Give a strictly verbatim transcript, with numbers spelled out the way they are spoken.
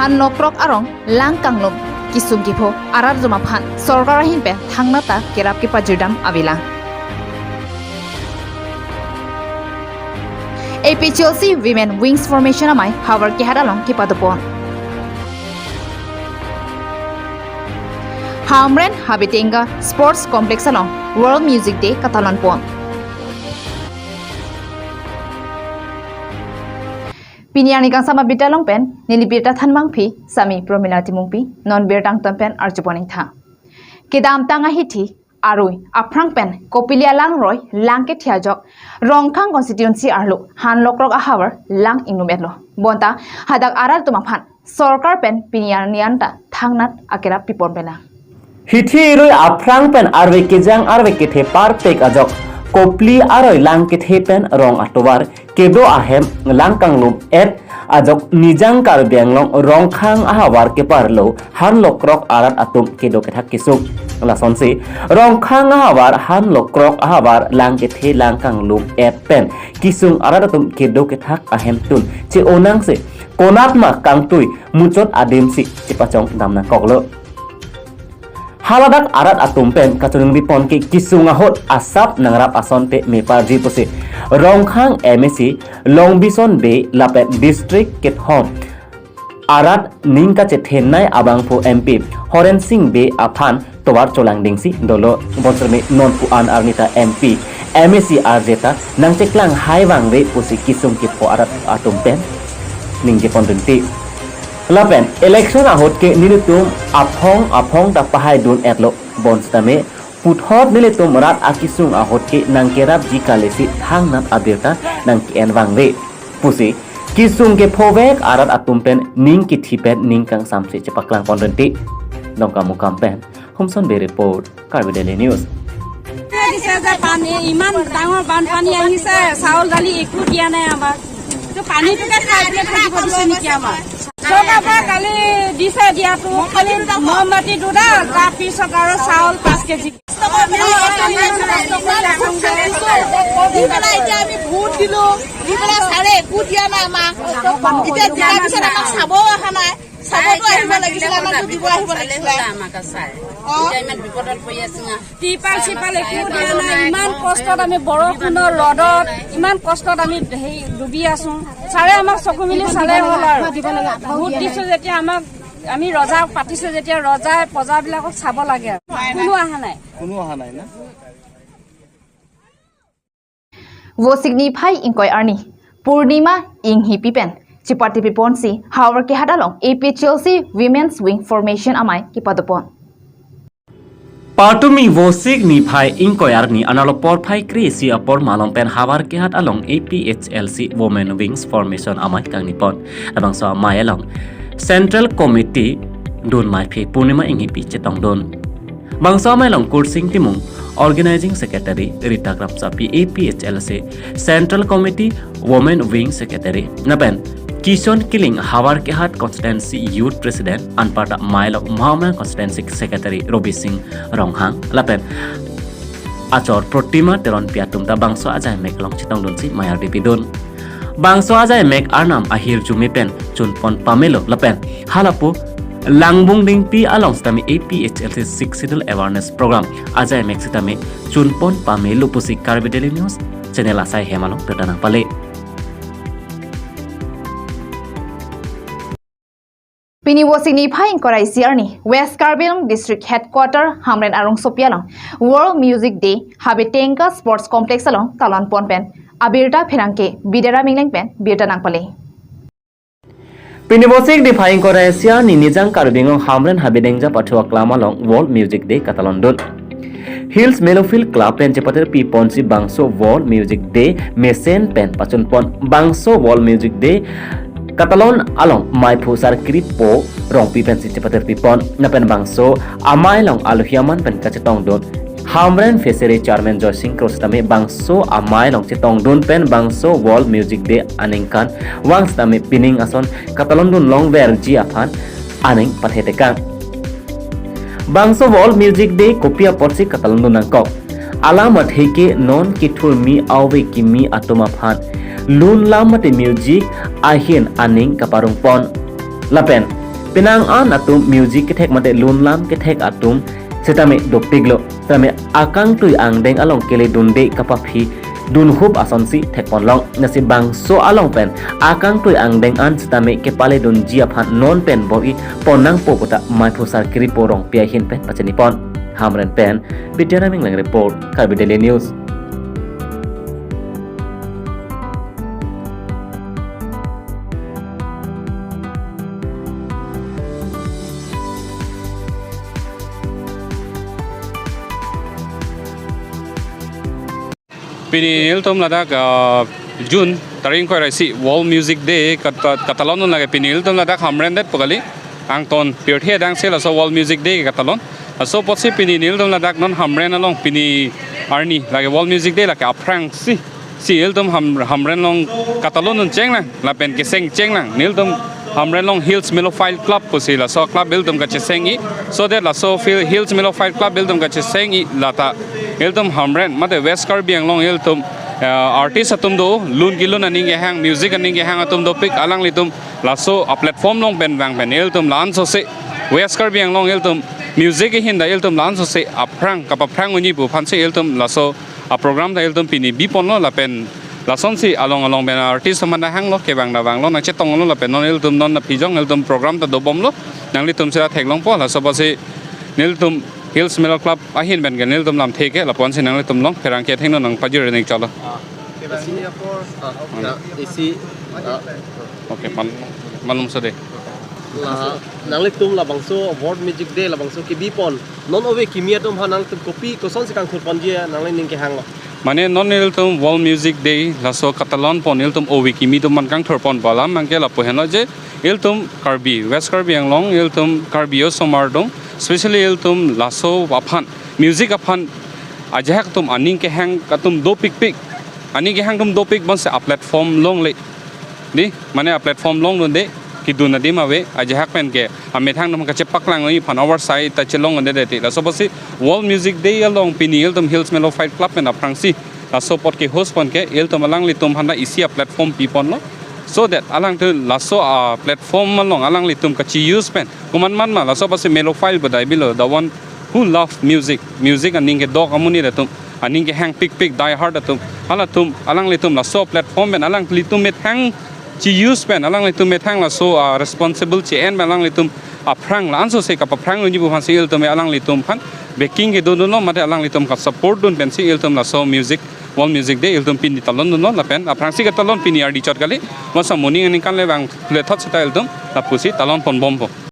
Hanlokrok arong lang kanglum kisung kepho arat atum aphan sorkar ahin pen thangnat ta kerap kepajirdam avelang. A P H L C Women Wings Formation amei Howraghat along kepadopon. Hamren Habitenga Sports Complex along World Music Day katalonpon. Pini arni kangsam abirta along pen neli birta thanmangpi, sami Promila Timungpi, non birta angton pen arjupon ingtha. Kedamtang ahithi arui aphrang pen Kopili alangroi lang kethe ajok Rongkhang constituency arlo Hanlokrok ahavar lang ingnum-etlo. Bonta hadak arat atum aphan sorkar pen pini arni anta thangnat akerap pipon pelang. Hithi arui aphrang pen arve kejang arve kethe parpek ajok Kopili aroi lang kethe pen rong atovar kedo ahem lang kanglum-et ajok Nijang Karbi Anglong Rongkhang ahavar keparlo Hanlokrok arat atum kedo kethak kisung. Lasonsi Rongkhang ahavar Hanlokrok ahavar lang kethe lang kanglum-et pen kisung arat atum kedo kethak ahemtun che-onangsi konatma kangtui muchot adimsi chepachongdam nangkoklo. Haladak arat atum pen kachiningri pon ke kisung ahut asap nangrap asonte meparji pusi Rongkhang M A C Longbison Bey lapen district kethom arat ning kachethenei abangphu M P Horen Sing Bey aphan tovar cholangdingsi dolo. Bonsitame nonpu-an arni ta M P, M A C arje ta nangcheklang hai vangve pusi kisung kepho arat atum pen ningjepon rinti. Lapen election ahut ke nelitum aphong aphong ta pahaidun-etlo, bonsitame puthot nelitum rat akisung ahut ke nangkerapji kalisi thangnat abirta nangke-en vangve pusi kisung kephovek arat atum pen ning kithi pen ning kangsamsi chepaklangpon rinti. Dongkamukam pen Humson Bey report, Karbi Daily News. দিছে যে পানী, ইমান ডাঙৰ বানপানী আহিছে, চাউল দালি একো দিয়া নাই আমাক। তো পানীটোকে খাই পেলাই থাকিব দিছে নেকি আমাক? চৰকাৰৰ পৰা কালি দিছে দিয়াটো, খালি মমবাতি দুটা, তাৰপিছত আৰু চাউল পাঁচ কেজি। দি পেলাই এতিয়া আমি ভোট দিলো, দি পেলাই ছাৰে একো দিয়া নাই আমাক। এতিয়া দিয়াৰ পিছত আমাক চাবও অহা নাই। চাবতো আহিব লাগিছিলে, আমাকতো দিব আহিব লাগিছিলে। অ। ত্ৰিপাল চিপাল একো দিয়া নাই। ইমান কষ্টত আমি বৰষুণৰ ৰ'দত, ইমান কষ্টত আমি হেৰি ডুবি আছো। ছাৰে আমাক চকু মেলি চালে হ'ল আৰু। ভোট দিছো যেতিয়া আমাক, আমি ৰজা পাতিছো যেতিয়া ৰজাই প্ৰজাবিলাকক চাব লাগে আৰু। কোনো অহা নাই। কোনো অহা নাই না? Vosik niphai ingkoi arni Purnima Enghipi pen chipati piponsi Howraghat along A P H L C Women's Wing Formation amei kepadopon. Patumi Vosik niphai ingkoi arni analo porphai kre-isi apor malom pen Howraghat along A P H L C Women Wings Formation amei kangnipon. Labangso amei along Central Committee dun meiphi Purnima Enghipi chetongdun. Bangso amei along Kursing Timung, Organizing Secretary, Rita Kramsapi, A P H L C Central Committee Women Wing Secretary, lapen Kishon Killing, Howraghat Constituency Youth President, anparta amei along Mahamaya Constituency Secretary Robi Sing Ronghang, lapen achor Protima Teronpi atum ta bangso ajaimek along chetongdunsi mei ardi pidun. Bangso ajaimek arnam ahirjume pen chunpon pamelo lapen halapu Langbung Dingpi along sitame A P H L C Sixth Schedule Awareness Program ajaimek sitame chunpon pamelo pusi Karbi Daily News channel asai hem along birta nangpale. Pini Vosik niphai ingkoi ra isi arni West Karbi Anglong District Headquarter Hamren arongsopi along World Music Day Habitenga Sports Complex along talonpon pen abirta pherangke Bidera Mingleng pen birta nangpale. Pini Vosik niphai ingkoi ra isi arni Nijang Karbi Anglong Hamren Habidengja Pathu Aklam along World Music Day katalondun. Hills Melofield Club pen chepatir piponsi bangso World Music Day mesen pen pachunpon. Bangso World Music Day katalon along meiphu Sarkripo Rongpi pensi chepatir pipon. Lapen bangso amei along alohi aman pen kachetongdun Hamren Fishery Chairman Joysing Kro sitame bangso amei along chetongdun pen bangso World Music Day aningkanvang sitame pining ason katalondun longverji aphan aning pathetekang. Bangso World Music Day kopi apotsi katalondun nangkok? Alam athe ke non kethurmi ave kimi atum aphan lun lam mate music ahin aning kaparongpon. Lapen Penang an atum music kethek mate lun lam kethek atum setame dopiklo. Setame akangtui angdeng along keledunde kapaphi dunhup asonsi thekponlong. Lasi bangso along pen akangtui angdeng an setame kepaledunji aphan non pen bor-i pon nangpo puta maiphusar Kiripo Rongpi ahin pen pachini pon. Hamren pen Bidya Naming Leng report, Karbi Daily News. Pini nelitum ladak, ah, June tarik ingkoi ra isi World Music Day kata-, katalon lake pini nelitum ladak Hamren det pu kali. Angton pirthe adang si laso World Music Day katalon. Laso apotsi pini nelitum ladak non Hamren along pini arni lake World Music Day lake aphrangsi, si ilitum Ham-, Hamren along katalon un cheng nang lapen keseng cheng nang. Nelitum Hamren along Hills Melophiles Club pusi laso club ilitum kacheseng-i, so that laso fil-, Hills Melophiles Club ilitum kacheseng-i lata ilitum Hamren mate West Karbi Anglong ilitum, eh, artist atum do, lun kelun aning kehang, music aning kehang atum dopik, alanglitum laso a-platform along pen vang pen ilitum la-an sose West Karbi Anglong ilitum music ahin ta ilitum la-an sose aphrang kapaphrang unji pu aphansi ilitum laso a-program ta ilitum pini biponlo lapen lasonsi along along pen artist atum ta hanglo, kevang ta vanglo, nangchetonglo lapen non ilitum non aphi jong ilitum program ta dobomlo, nanglitum sira theklongpo. Laso apotsi nelitum Hills Melo Club ahin pen ke nelitum lamthe ke lapu-ansi nanglitum along pherangke athengno nangpajir ning chalo. Ah, okay, bang. Senior four, ah, okay. Ah, isi, ah. Okay, man, malum sade. La, nanglitum labangso World Music Day labangso kebipon. Non ove kimi atum aphan nanglitum kopi kosonsi kangthurponji nangli ning kehanglo? Mane non ilitum World Music Day laso katalon pon ilitum ove kimi atum aphan kangthurpon pu alam abangke lapu henlo je ilitum Karbi, West Karbi Anglong, ilitum Karbi osomar atum, especially ilitum laso aphan, music aphan ajahak atum aning kehang atum dopikpik, aning kehang atum dopik bonsi a-platform longle. Di, mane a-platform longdunde, kedun adim ave, ajahak pen ke amethang atum kachepaklang unji aphan our side ta chelongdunde ti. Laso apotsi World Music Day along pini ilitum Hills Melophiles Club pen aphrangsi laso apot ke-host pon ke ilitum alanglitum aphan ta isi a-platform piponlo, so that alangtum laso a-platform along alanglitum kachi-use pen komatma, laso apotsi Melophile pu dai bilo, the one who love music, music aning kedok amonit atum, aning kehang pikpik, die hard atum, halatum alanglitum laso platform pen alanglitum methang chi-use pen alanglitum methang laso, ah, responsible chi-en pen alanglitum aphrang la-an sose kapaphrang unji pu aphansi ilitum alanglitum aphan backing kedodunlo mate alanglitum ka-support dun pensi ilitum laso music, World Music Day ilitum pini talondunlo lapen aphrangsi katalon pini ardi chot kali, masa moning aningkan le vang le thot seta ilitum lapusi talon ponbompo.